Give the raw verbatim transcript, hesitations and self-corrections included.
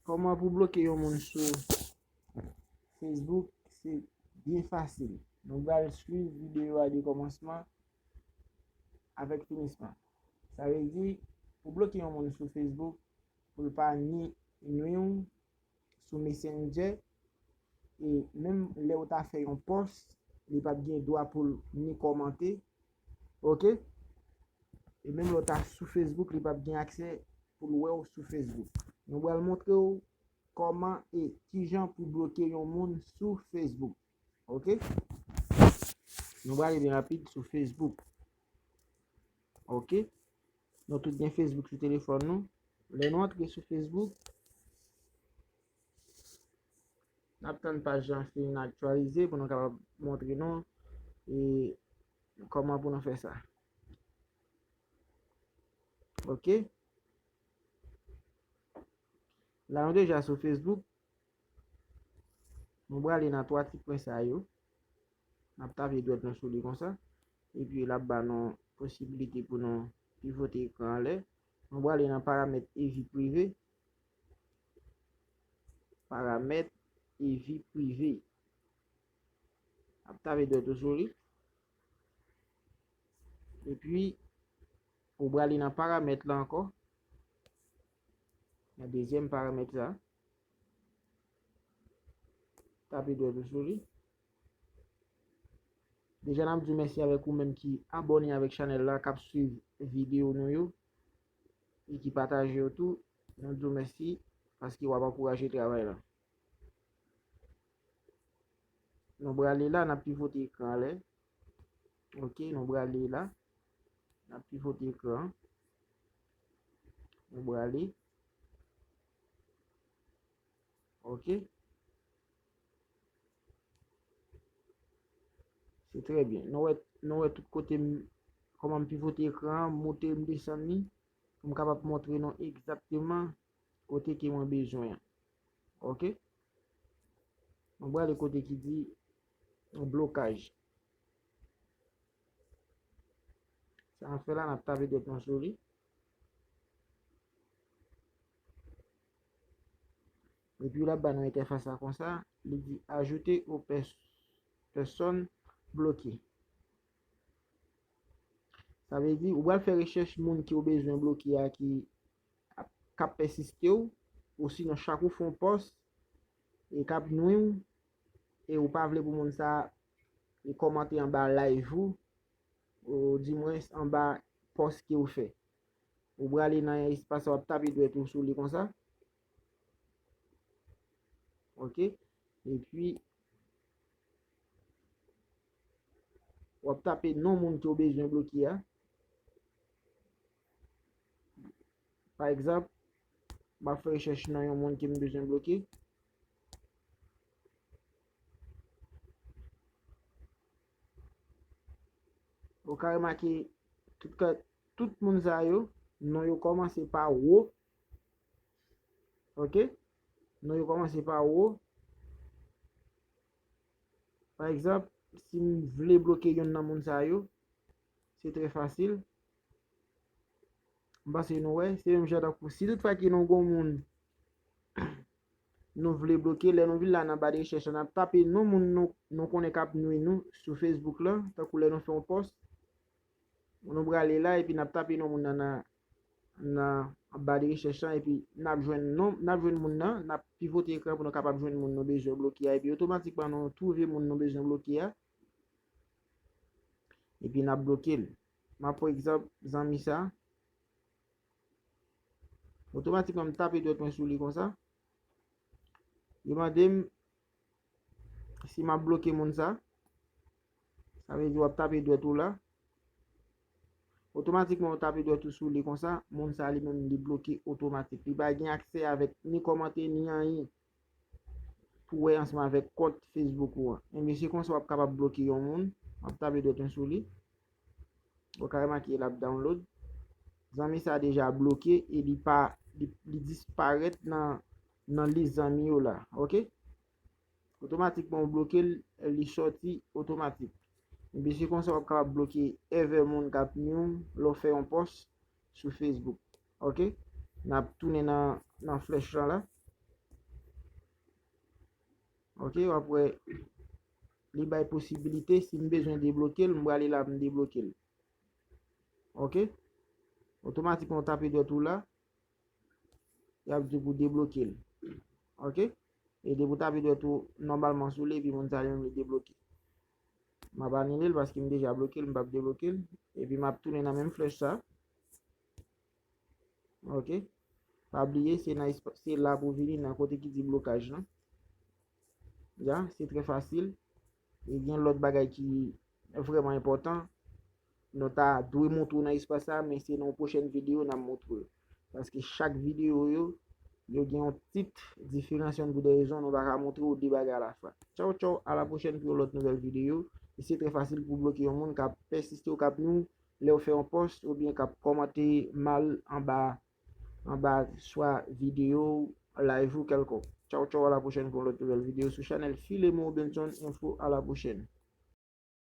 Kòman pou bloke yon moun sou Facebook? Se byen fasil. Nou pral swiv videyo a de kòmansman avèk finisman. Sa vle di, pou bloke yon moun sou Facebook, pou l pa ni nwi w sou Messenger, e menm lè w ta fè yon pòs, li p ap gen dwa pou l ni kòmante, oke? E menm lè w ta sou Facebook, li p ap gen aksè pou l wè w sou Facebook. Nou pral montre w kòman e kijan pou bloke yon moun sou Facebook. Oke? Nou prale byen rapid sou Facebook. Oke? Nou tout gen Facebook sou telefòn nou. Lè nou antre sou Facebook, n ap tann paj lan fin aktyalize pou nou kapab montre nou e kòman pou nou fè sa. Oke? La nou deja sou Facebook. Nou prale nan twa ti pwen sa yo. N ap tape dwèt nou sou li konsa. Epi l ap ba nou posibilite pou nou pivote ekran anlè. Nou prale nan paramèt e vi prive. Paramèt e vi prive. N ap tape dwèt ou sou li. Epi, ou prale nan paramèt la ankò. Nan dezyèm paramèt sa. Tape dwèt ou sou li. Deja, n ap di w mèsi avèk ou menm ki abòne avèk chanèl la, k ap swiv videyo nou yo, e ki pataje yo tou. Nou di w mèsi paske w ap ankouraje travay la. Nou prale la, n ap pivote ekran anlè. Oke, nou prale la. N ap pivote ekran. Nou prale. Oke. Se trè byen. Nou wè, nou wè tout kote m, kòman m pivote ekran an, m moute, m desann li, pou m kapab montre nou egzakteman kote ke mwen bezwen an. Oke? Nou prale kote ki di blokaj. Sa n ap fè la, n ap tape dwèt nou sou li. Epi l ap ba nou entèfas la konsa, li di ajouter aux pers-, personnes bloquées. Sa vle di, ou pral fè rechèch moun ke w bezwen bloke a ki ap, k ap pèsiste w, osinon chak ou fè yon pòs e k ap nwi w, e ou pa vle pou moun sa a li kòmante anba live ou, ou dimwens anba pòs ke w fè. Ou prale nan espas sa, w ap tape dwèt ou sou li konsa. Oke. Epi, w ap tape non moun ke w bezwen bloke a. Pa egzanp, m ap fè rechèch nan yon moun ke m bezwen bloke. Ou ka remake tout ka, tout moun sa yo, non yo kòmanse pa wo. Oke? Non yo kòmanse pa wo. Pa egzanp, si m vle bloke yonn nan moun sa yo, se trè fasil. M panse nou wè, se menm jan tankou si tout fwa ke nou gon moun nou vle bloke, lè nou vin la nan ba de rechèch la, n ap tape non moun nou, nou konnen k ap nwi nou sou Facebook la, tankou lè nou fè yon pòs, nou prale la epi n ap tape non moun nan nan, nan ba de rechèch la, epi n ap jwenn non, n ap jwenn moun nan, n ap pivote ekran pou nou kapab jwenn moun nou bezwen bloke a, epi otomatikman nou twouve moun nou bezwen bloke a, epi n ap bloke l. M ap pran egzanp zanmi sa. Otomatikman, m tape dwèt mwen sou li konsa. Li mande m si m ap bloke moun sa. Sa vle di w ap tape dwèt ou la. Otomatikman, w tape dwèt ou sou li konsa, moun sa li menm li bloke otomatik. Li pa gen aksè avèk ni kòmante, ni anyen pou wè ansanm avèk kont Facebook ou an. Ebyen, se konsa w ap kapab bloke yon moun. W ap tape dwèt mwen sou li. Ou ka remake l ap download. Zanmi sa deja bloke e li pa, li, li disparèt nan, nan lis zanmi yo la. Oke? Otomatikman ou bloke l, li sòti otomatik. Ebyen, se konsa w ap kapab bloke ever moun k ap nwi w lè w fè yon pòs sou Facebook. Oke? N ap tounen nan, nan flèch lan la. Ok, w ap wè li bay posibilite, si m bezwen debloke l, m prale la, m debloke l. Ok? Otomatikman, w tape dwèt ou la, y ap di w pou debloke l. Ok? E depi w tape dwèt ou nòmalman sou li, epi moun sa li menm li debloke. M ap anile l paske m deja bloke l, m p ap debloke l. Epi m ap tounen nan menm flèch sa. Ok? Pa bliye, se nan esp- se la pou vini nan kote ki di blokaj lan. Ya, se trè fasil. E gen lòt bagay ki vrèman enpòtan. Nou ta dwe montre w nan espas sa, men se nan yon pwochèn videyo n ap montre w. Paske chak videyo yo, yo gen yon tit diferansye pou de rezon, nou pa ka montre w de bagay alafwa. Tchaw, tchaw, a la pwochèn pou yon lòt nouvèl videyo. E se trè fasil pou bloke yon moun k ap pèsiste ou k ap nwi w lè w fè yon pòs oubyen k ap kòmante mal anba, anba swa videyo, live ou kèlkonk. Tchaw, tchaw, a la pwochèn pou yon lòt nouvèl videyo sou chanèl Filemon Robinson Info. A la pwochèn.